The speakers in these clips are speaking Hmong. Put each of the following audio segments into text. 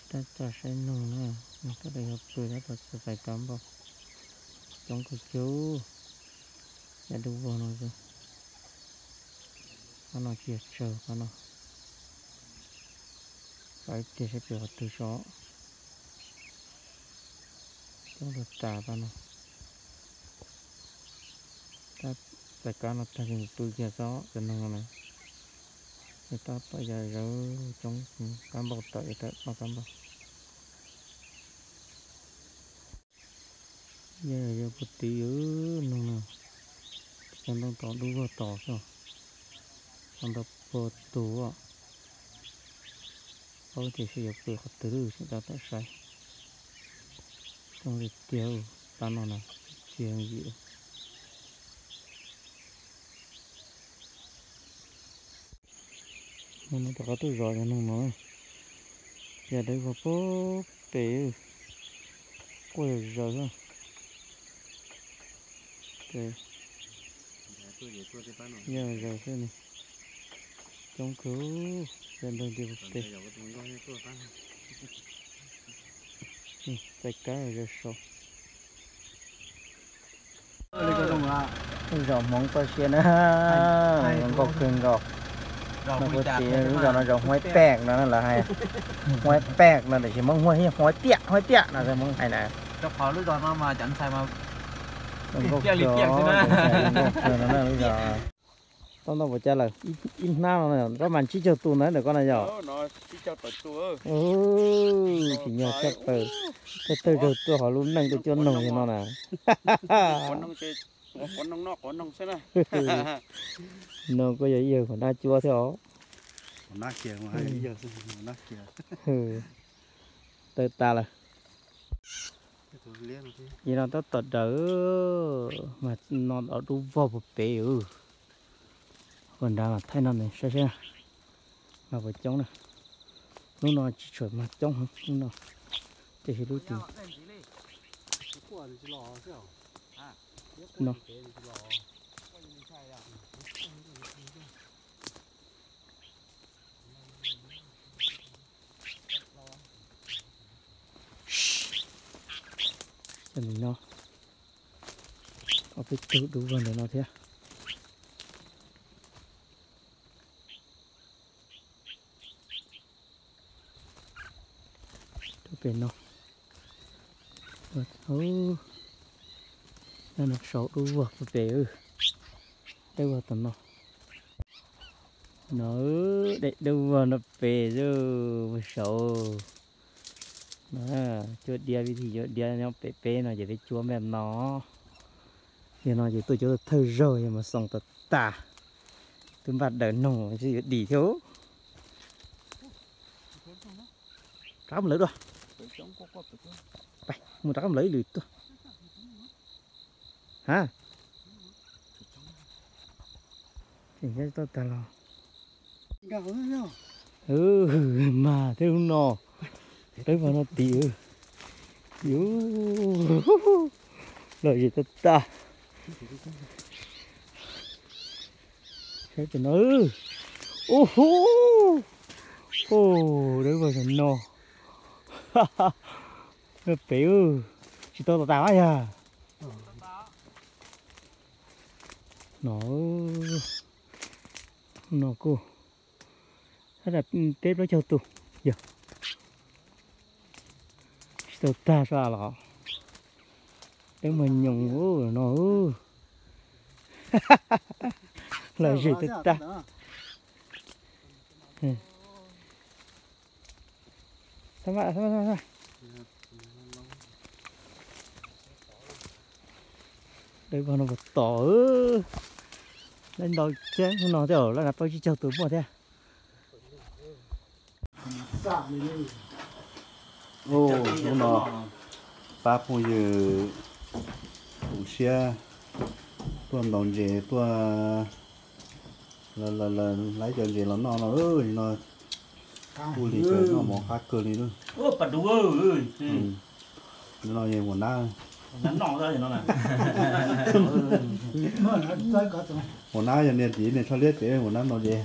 Tab tom saib noog na, noog tab tom yuav pw, tab tom txais kav npauj. Coob kawg kiag, yav dub vog no xwb. Qab no tsis yog tsawg, qab no. Xav ib pliag saib pem qhov twg tso. Coob tag tas pab no. Tab txais kav no tag ces mus pw kiag txob cov noog no na. Ces tab tom ya zawv coob, kab npauj tawm, yuav tawm noj kab npauj. Yog yog puag tid noog no, cov ntoo tod dub vog tod xwb, qhov ntawd puag tus. Paub tias xyov yuav pw qhov twg lawm, tseem tab tom saib. Coob li tiag, pab no na, tsis yog yim. Rov qab tuaj zov cov noog no, yog dawb vog puag pem, quaj zom zaws xwb. Yog zaws xwb, coob kawg, yog ntawg nti puag pem. Txais kab zaws saud. Lub zos Hmoob toj siab na, zoo nkauj kawg nkaus. No puag tid lub zos no zos Huaib Pej no lawv hais. Huaib Pej no tiam sis Hmoob hu Huaib Tiaj, Huaib Tiaj no Hmoob hais na. Zoo nkauj kawg, zoo nkauj kawg no na lub zos. Tau ntau puas cas lawm, ib hnab no rov mas tsib caug tus ntawd ntawm koj na yog? Tsis nyog tshaj plaws, tshaj tawg zaug tuaj hauv lub neej tuaj cuab noog li no na. No kuj yog ib yawg huas nab cuab thiab os. Tawg tas lawm. Ces no tab tom daws, mas no dub vog puag pem. Ua nrad mas thaij no saib saib mas puas coob na. Lub no tsis tshua mas coob heev lub no, tiam sis lub tim no. Cov ntawm no, ob peb tug dub vog ntawm no thiab. Rau pem no, no saud dub vog puag pem, dawb vog tom no. No, daim dawb vog no pem xwb, puag saud. Cuab diab, vim tias cuab diab nyob pem peb no ces peb cuab npaj no. Yog no ces tuaj cuab thawj zaug yog mus xoo tas tas, twb npaj daws noog tsis yuav dim thiab. Rov qab mus lawv dua. Mus rov qab mus lawv ib lwm tuaj. Ha, tseem tsis tau tag los. Mas thiab lub no, dawb vog no tim. Lom zem tag tag. Saib tus no. Ub hu, dawb vog saum no. Pem, tsis tau tas tas yog. No, no kuj peb plaub caug tus yog. Tsis tau tag sab los. Dawb mas nyoos no. Lom zem tag tag. Dawb vog no puas tom, lawv ntau thiab no thiab, lawv na plaub tsib caug tus muaj thiab. Hnub no pab phooj ywg tu siab tuaj ntaus ntses, tuaj lawv cov ntses los noj no, no kuj li noj mov qab kawg li. No huam nab, huam nab yog niag tim niag tsho liab ces huam nab ntaus ntses.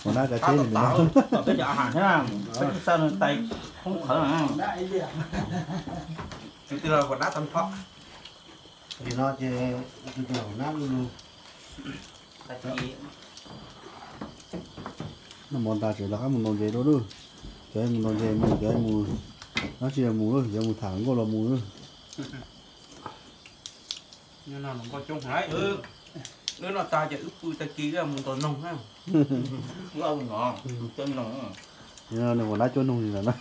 Ua dab tsav tsheb li no. Peb cov a has thiab, peb kuj xa nws tais khoob qhawv na. Tus twg los ua dab tau npho. Nim no ces tus twg los ua dab lug lug. Noj mov tas tseem rov qab mus ntaus ntses dua lawm. Cov mus ntaus ntses mus, cov mus dab tsi los mus lawm, cov mus tham nkauj los mus lawm. Wb noj tas ces wb pw tag kis wb mus ntaus noog na. Wb mus ntaus noog. Nws ua dab cuab noog li ntawd na.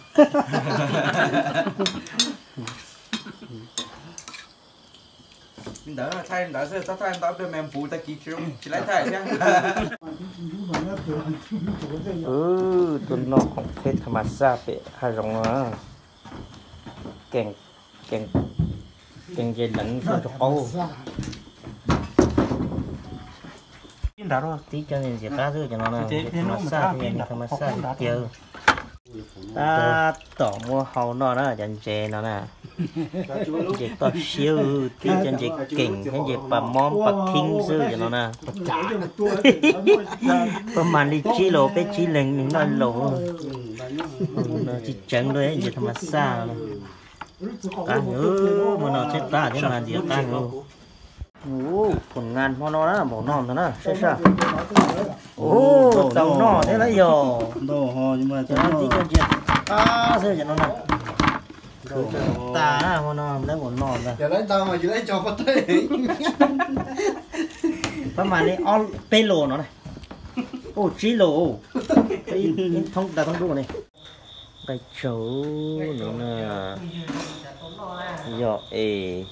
Li ntawd thaij li ntawd xwb, txhob thaij ntau pliag mas npuv tag kis tsis zoo, tsis laib thaij thiab. Wb tuaj noj khoom tsheb thas mas xaj pem hav zoov no. Kev, kev ntses leev rau qaub. Tib nrad tib cov ntses qab xwb cov no na, thas mas xaj, thas mas xaj tiag. Tab tom muab hau noj na cov ntses no na. Ntses toj siab, tib cov ntses keem thiab ntses pas mob pas khib xwb cov no na. Pab mas li tsib los peb tsib leeg noj laus. Tsis tseev li ntses thas mas xaj. Qab heev, muaj no tsheb qab thiab mas ntses qab heev. Tus nqa hmo no na, npaum no ntag na, saib saj. Tau noj thiab lauj yog. Cov no tib cov ntses qab xwb cov no na. Khwv tas hmo no lawv npaum no ntag. Pab mas li ob peb los no na. Ua tsib los, ib thoob da thoob dub ne. Nqaij tsaug no na. Yog es